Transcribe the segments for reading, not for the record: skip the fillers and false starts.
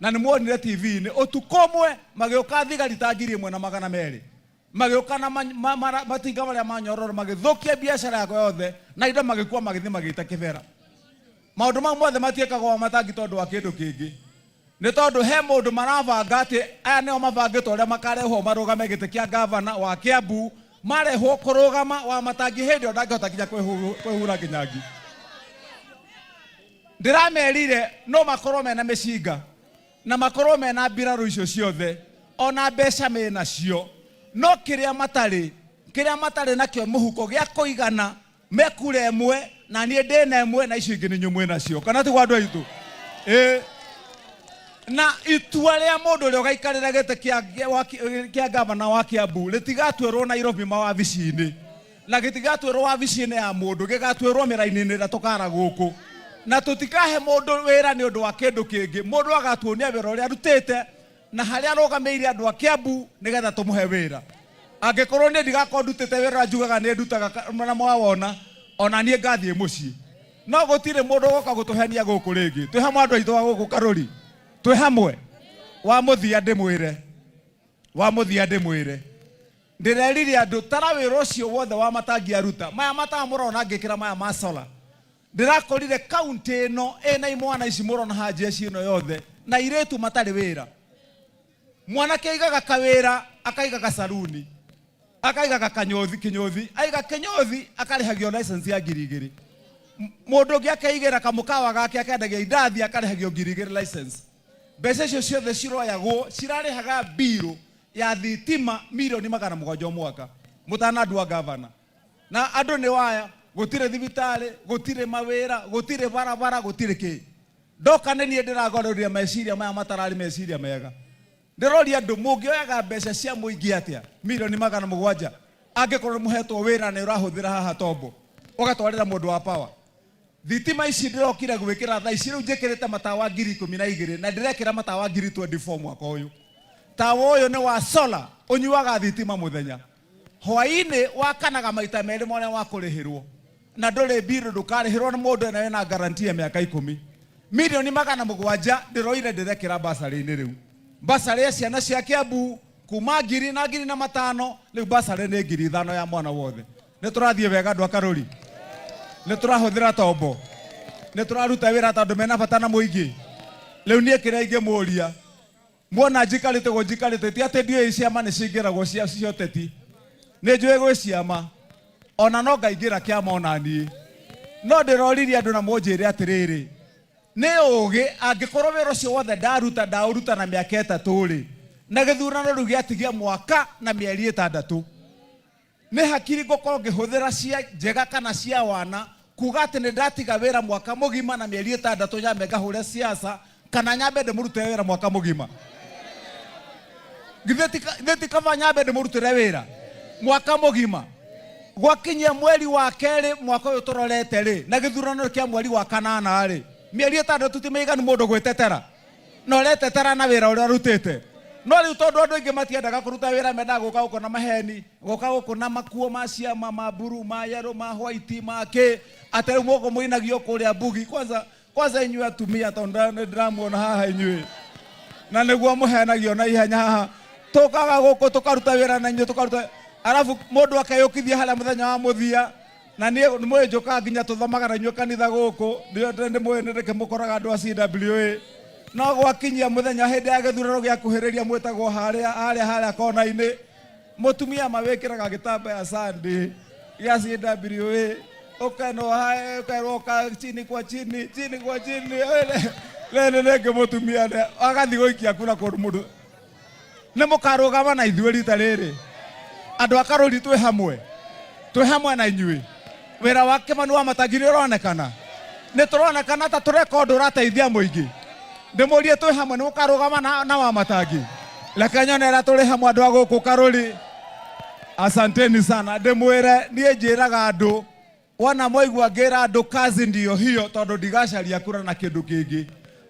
Na nĩ muonire TV-inĩ ũtukũ ũmwe magĩũka thigari ta 1200 magĩũka na matinga marĩa ma nyororo magĩthũkia biacara yakwa yothe na indo magĩkua magĩthiĩ magĩita kĩbera. Maũndũ mau mothe matiĩkagwo Wamatangi tondũ wa kĩndũ kĩngĩ. Nĩ tondũ he mũndũ marabanga atĩ aya nĩo mabangĩtwo ũrĩa makarehwo marũgame gĩtĩ kĩa ngavana wa Kiambu, marehwo kũrũgama Wamatangi hĩndĩ ĩyo ndangĩhota nginya kwĩhura nginyangi. Ndĩramerire no makorwo mena mĩcinga na makorwo mena mbirarũ icio ciothe ona mbeca menacio, no kĩrĩa matarĩ, kĩrĩa matarĩ nakĩo mũhuko gĩa kũigana me kura ĩmwe na niĩ ndĩna ĩmwe na icio ingĩ nĩ inyuĩ mwĩ nacio, kana tiguo andũ aitũ? Ĩĩ. Na itua rĩa mũndũ ũrĩa ũgaikarĩra gĩtĩ kĩa gavana wa Kiambu rĩtigatuĩrwo Nairobi mawabici-inĩ, na gĩtigatuĩrwo wabici-inĩ ya mũndũ, gĩgatuĩrwo mĩraini-inĩ ĩrĩa tũkara gũkũ. Na tũtikahe mũndũ wĩra nĩ ũndũ wa kĩndũ kĩngĩ, mũndũ agatuonia wĩra ũrĩa arutĩte na harĩa arũgamĩire andũ a Kiambu nĩgetha tũmũhe wĩra. Angĩkorwo niĩ ndigakorwo ndutĩte wĩra ũrĩa njugaga nĩ ndutaga na mwawona, ona niĩ ngathiĩ mũciĩ. No gũtirĩ mũndũ ũgoka gũtũhenia gũkũ rĩngĩ. Twĩ hamwe andũ aitũ a gũkũ Karũri? Twĩ hamwe? Wa mũthia ndĩmwĩre, wa mũthia ndĩmwĩre, ndĩrerire andũ tara wĩra ũcio wothe wa matangi aruta, maya matawa mũrona ngĩkĩra maya ma solar, ndĩrakorire kaunti ĩno ĩna imwana ici mũrona haha jeshi ĩno yothe na airĩtu matarĩ wĩra. Mwanake aigaga kawĩra, akaiga gacaruni, akaiga gakanyothi, kĩnyothi, aiga kĩnyothi akarĩhagio license ya 2000. Mũndũ ũngĩ akeigĩra kamũkawa gake akendagia indathi akarĩhagio 2000 license. Mbeca icio ciothe ciroyagwo, cirarĩhaga mbirũ ya thitima 700,000,000 o mwaka mũtanandua gavana. Na andũ nĩ waya, gũtirĩ thibitarĩ, gũtirĩ mawĩra, gũtirĩ barabara, gũtirĩ kĩ. Ndoka nĩ niĩ ndĩragarũrire meciria maya matararĩ meciria mega. Ndĩroria andũ, mũngĩoyaga mbeca cia mũingĩ atĩa, 700,000,000, angĩkorwo nĩ mũhetwo wĩra na ũrahũthĩra haha tombo, ũgatwarĩra mũndũ wa power. Thitima ici ndĩrokire gwĩkĩra thaa ici, rĩu njĩkĩrĩte matawa 12,000 na ndĩrekĩra matawa 24,000 mwaka ũyũ. Tawa ũyũ nĩ wa solar, ũnyuaga thitima mũthenya. Hwaĩ-inĩ wakanaga maita merĩ ma ũrĩa wakũrĩhĩrwo, na ndũrĩ mbirũ, ndũkarĩhĩrwo nĩ mũndũ na wĩna guarantee ya mĩaka ikũmi. 700,000,000 ndĩroire ndĩrekĩra bursary-inĩ rĩu. Bursary ya ciana cia Kiambu kuma ngiri na ngiri na matano, rĩu bursary nĩ 5,000 ya mwana wothe. Nĩ tũrathiĩ wega andũ a Karũri? Nĩ tũrahũthĩra tombo? Nĩ tũraruta wĩra tondũ mena bata na mũingĩ? Rĩu niĩ kĩrĩa ingĩmũria, Muona njikarĩte ũguo njikarĩte, ti atĩ ndiũĩ ciama nĩ cingĩragwo cia ũteti. Nĩ njũĩ gwĩ ciama, ona no ngaingĩra kĩama ona niĩ. No ndĩroririe andũ na mũnjĩre atĩrĩrĩ, nĩ ũgĩ angĩkorwo wĩra ũcio wothe ndaruta ndaũruta na mĩaka ĩtatũ-rĩ, na gĩthurano rĩu gĩatigia mwaka na mĩeri ĩtandatũ. Nĩ hakiri ngũkorwo ngĩhũthĩra cia njega kana cia wana kuga atĩ nĩ ndatiga wĩra mwaka mũgima na mĩeri ĩtandatũ nyambe ngahũre siasa kana nyambe ndĩmũrutĩre wĩra mwaka mũgima? Githĩ ti kaba nyambe ndĩmũrutĩre wĩra mwaka mũgima? Gwakinyia mweri wa kerĩ mwaka ũyũ tũrorete rĩ, na gĩthurano kĩa mweri wa kanana rĩ, mĩeri ĩtandatũ ti mĩiganu mũndũ gwĩtetera? Na ũretetera na wĩra ũrĩa ũrutĩte. No rĩu tondũ andũ aingĩ matiendaga kũruta wĩra, mendaga gũka gũkũ na maheni, gũka gũkũ na makuo ma ciama, ma mburu, ma yerũ, ma white, ma kĩ, atĩ rĩu mũkũ mũinagio kũrĩa mbugi. Kwanza, kwanza inyuĩ atumia, tondũ nĩ ndĩramuona haha inyuĩ, na nĩguo mũhenagio na ihenya haha. Tũkaga gũkũ tũkaruta wĩra na inyuĩ tũkaruta, arabu mũndũ akeyũkithia harĩa mũthenya wa mũthia. Na niĩ nĩ mũĩ njũkaga nginya tũthomaga na inyuĩ kanitha gũkũ, nĩ mũĩ nĩ ndĩkĩmũkoraga andũ a CWA. No gwakinyia mũthenya hĩndĩ ya gĩthurano gĩakuhĩrĩria mwĩtagwo harĩa harĩa harĩa kona-inĩ, mũtumia mawĩkĩraga gĩtambaya Sunday gĩa CWA, ũkenwo hae, ũkerwo ka chini kwa chini, chini kwa chini, rĩrĩ rĩngĩ mũtumia agathiĩ gũikia kura kũndũ mũndũ. Nĩ mũkarũgama na ithuĩ rita rĩrĩ? Andũ a Karũri twĩ hamwe, twĩ hamwe na inyuĩ. Wĩra wa Kĩmani wa Matangi nĩ ũronekana, nĩ tũronekana ta tũreka ũndũ ũrateithia mũingĩ. Ndĩmũrie twĩ hamwe, nĩ mũkarũgama na wa Matangi? Reke nyone ũrĩa tũrĩ hamwe andũ a gũkũ Karũri. Asanteni sana. Ndĩmwĩre niĩ njĩraga andũ Wona mwaigua ngĩra andũ kazi ndiyo hiyo, tondũ ndigacaria kura na kĩndũ kĩngĩ.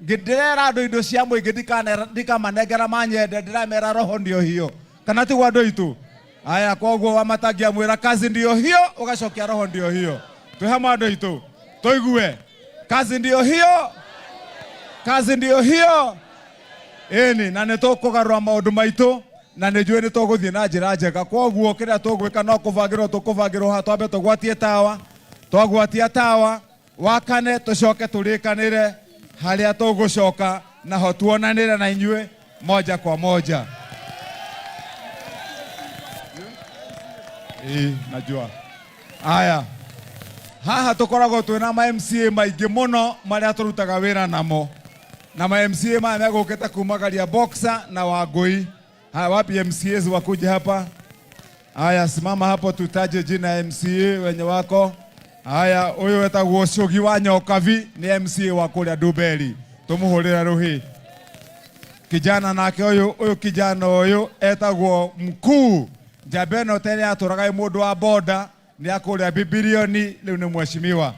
Ndĩrera andũ indo cia mũingĩ ndikamanengera manyende, ndĩramera roho ndiyo hiyo. Kana tiguo andũ aitũ? Aya, koguo Wamatangi amwĩra kazi ndiyo hiyo, ũgacokia roho ndiyo hiyo. Twĩ hamwe andũ aitũ? Tũigue. Kazi ndiyo hiyo, kazi ndiyo hiyo. Ĩni, na nĩ tũkũgarũra maũndũ maitũ na nĩ njũĩ nĩ tũgũthiĩ na njĩra njega. Kwoguo kĩrĩa tũgwĩka no kũbangĩrwo tũkũbangĩrwo haha, twambe tũgwatie tawa. Twagwatia tawa wakane, tũcoke tũrĩkanĩre harĩa tũgũcoka naho tuonanĩre na inyuĩ moja kwa moja. Ĩĩ, najua. Aya, haha tũkoragwo twĩna ma MCA maingĩ mũno marĩa tũrutaga wĩra namo, na ma MCA maya megũkĩte kuma Garia Boxer na Wangũi. Haya, wapi MCAs wakuje hapa? Haya, simama hapo tutaje jina ya MCA wenye wako. Haya, huyu wetagwo Cugi wa Nyokabi ni MCA wa kuria Ndumberi, tumuhurire ruhi. Kijana nake uyu kijana uyu etagwo Mkuu Njamba ĩno tene atũraga ĩ mũndũ wa boda, nĩ akũrĩa bibilioni, rĩu nĩ mheshimiwa.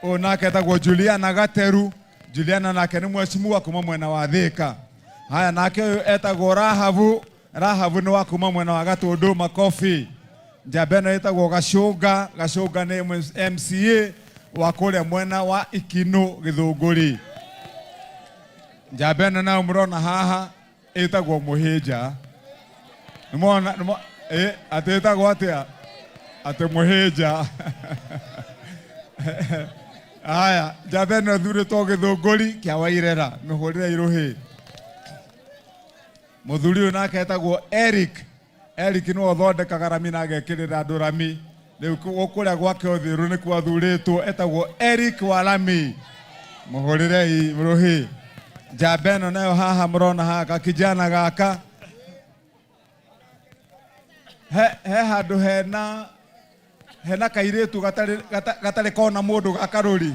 Ũyũ nake etagwo Juliana Gateru. Juliana nake nĩ mheshimiwa kuma mwena wa Thika. Haya, nake ũyũ etagwo Rahabu. Rahabu nĩ wa kuma mwena wa Gatũndũ. Makofi. Njamba ĩno ĩtagwo Gacũnga. Gacũnga nĩ MCA wa kũrĩa mwena wa Ikinũ Gĩthũngũri. Njamba ĩno nayo mũrona haha ĩtagwo Mũhĩnja. Nĩmwona atĩ ĩtagwo atĩa? Atĩ Mũhĩnja. Aya, njamba ĩno ĩthurĩtwo Gĩthũngũri kĩa Wairera. Mĩhũrĩre irũhĩ. Mũthuri ũyũ nake etagwo Eric. Eric nĩwe ũthondekaga rami na agekĩrĩra andũ rami. Rĩu kũrĩa gwake Ũthiru nĩkuo athurĩtwo, etagwo Eric wa rami. Mũhũrĩrei rũhĩ. Njamba ĩno nayo haha mũrona haha kakijana gaka he handũ hena kairĩtu gatarĩ kona mũndũ gakarũri.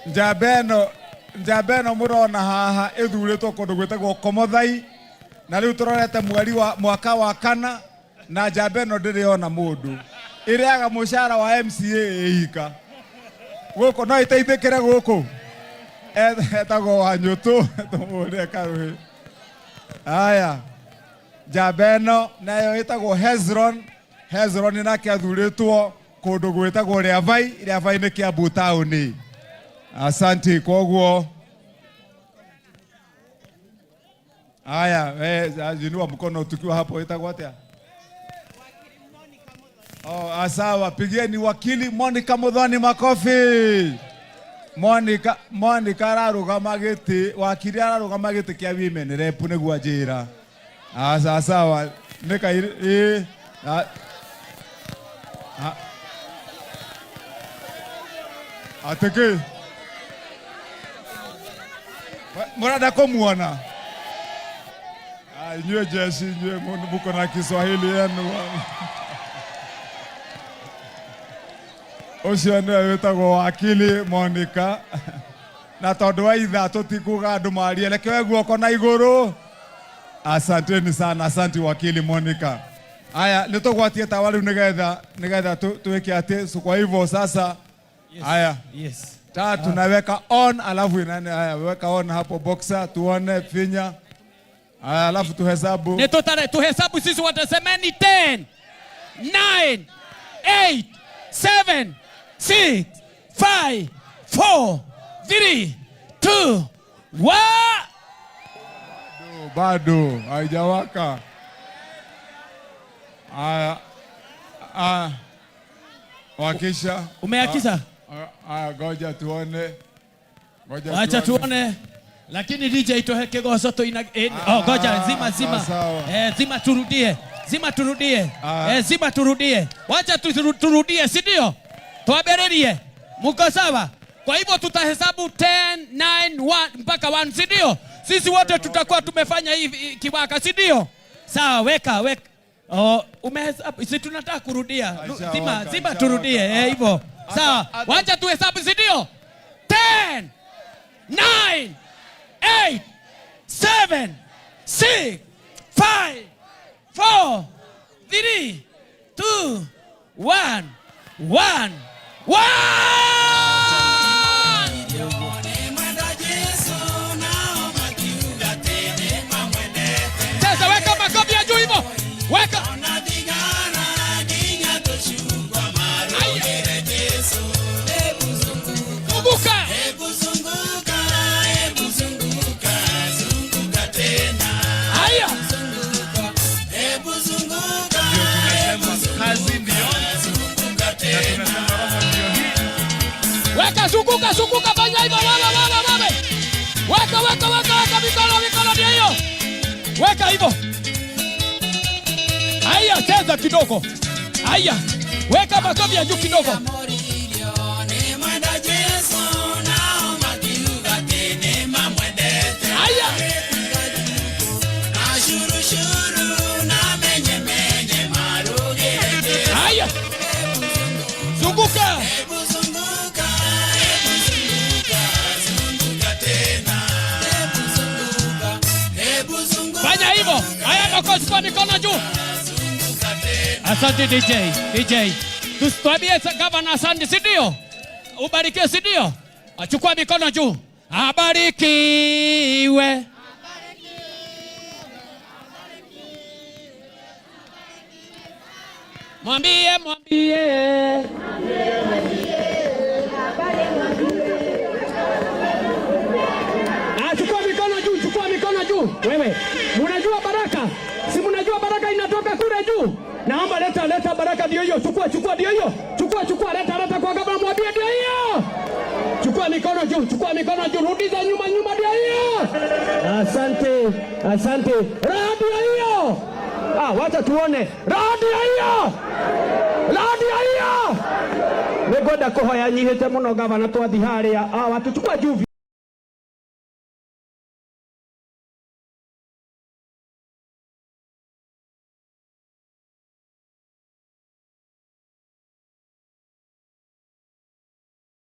Njamba ĩno mũrona haha ĩthurĩtwo kũndũ gwĩtagwo Komothai, na rĩu tũrorete mweri wa mwaka wa kana, na njamba ĩno ndĩrĩ ona mũndũ. Ĩrĩaga mũcara wa MCA ĩika gũkũ, no ĩteithĩkĩre gũkũ. Etagwo Wanyũtũ, tũmũhũrĩre karũhĩ. Aya, njamba ĩno nayo ĩtagwo Hezron. Hezron nake athurĩtwo kũndũ gwĩtagwo Rĩavai. Rĩavai nĩ Kiambu taũni. Asante. Koguo aya, inua mkono tukiwa hapo, ĩtagwo atĩa? Oh, sawa, pigieni wakili Monica Muthoni makofi. Monica ararũgama gĩtĩ, wakiri ararũgama gĩtĩ kĩa women rep nĩguo anjĩra. Sawa sawa, nĩ kairi ĩ atĩ kĩ? Mũrenda kũmuona? Inyuĩ jeshi, inyuĩ muko na Kiswahili yenu. Ũcio nĩwe wĩtagwo wakili Monica. Na tondũ wa ithaa tũtikuga andũ marie, reke we guoko na igũrũ. Asanteni sana, asanti wakili Monica. Aya, nĩ tũgwatie tawa rĩu nĩgetha tuweke atĩ. So kwa hivyo sasa, haya. Yes. Taa tunaweka on, alafu inane. Haya, weka on hapo boxer, tuone finya. Haya, alafu tuhesabu. Nĩ tũtare tuhesabu sisi wote, semeni 10 9 8 7 6 5 4 3 2 1. Bado haijawaka. Haya, wakisha. Umeakisha? Haya, ngoja tuone. Ngoja Wacha tuone. Lakini DJ tohe kigoco tuina oh, ngoja zima zima. Sawa. Zima turudie. Zima turudie. Zima turudie. Wacha turudie, si ndio? Tuambiririe. Mko sawa? Kwa hivyo tutahesabu 10 9 1 mpaka 1, si ndio? Sisi wote tutakuwa tumefanya hivi kiwaka, si ndio? Sawa, weka, weka. Oh, umehesabu, si tunataka kurudia. Aisha, Zima, waka, zima aisha, turudie, waka. Hivyo. Sawa. Wacha tuhesabu, si ndio? 10 9 8 7 6 5 4 3 2 1 1 1. Sasa weka makofi ya juu hivyo. Weka. Kumbuka. Weka, zunguka, zunguka, fanya hivyo wewe, wewe, wewe. Weka, weka, weka, weka mikono, mikono ndio hiyo. Weka hivyo. Haya, cheza kidogo. Haya, weka makofi ya juu kidogo. Haya. Haya. Zunguka. Fanya hivyo. Haya, makofi kwa mikono juu. Asante DJ, DJ. Tuambie gavana asante, si ndio? Ubarikiwe, si ndio? Achukua mikono juu. Abarikiwe. Mwambie, mwambie. Ah, chukua mikono juu, chukua mikono juu. Wewe, mnajua baraka? Si mnajua baraka inatoka kule juu? Naomba leta, leta baraka ndio hiyo. Chukua, chukua ndio hiyo. Chukua, chukua, leta, leta kwa gavana, mwambie ndio hiyo. Chukua mikono juu, chukua mikono juu, rudisha nyuma, nyuma ndio hiyo. Asante, asante. Raha ndio hiyo. Ah, wacha tuone. Raha ndio hiyo. Raha ndio hiyo. Nĩngwenda kũhoya nyihĩte mũno gavana twathi harĩa. Ah, watu chukua juu.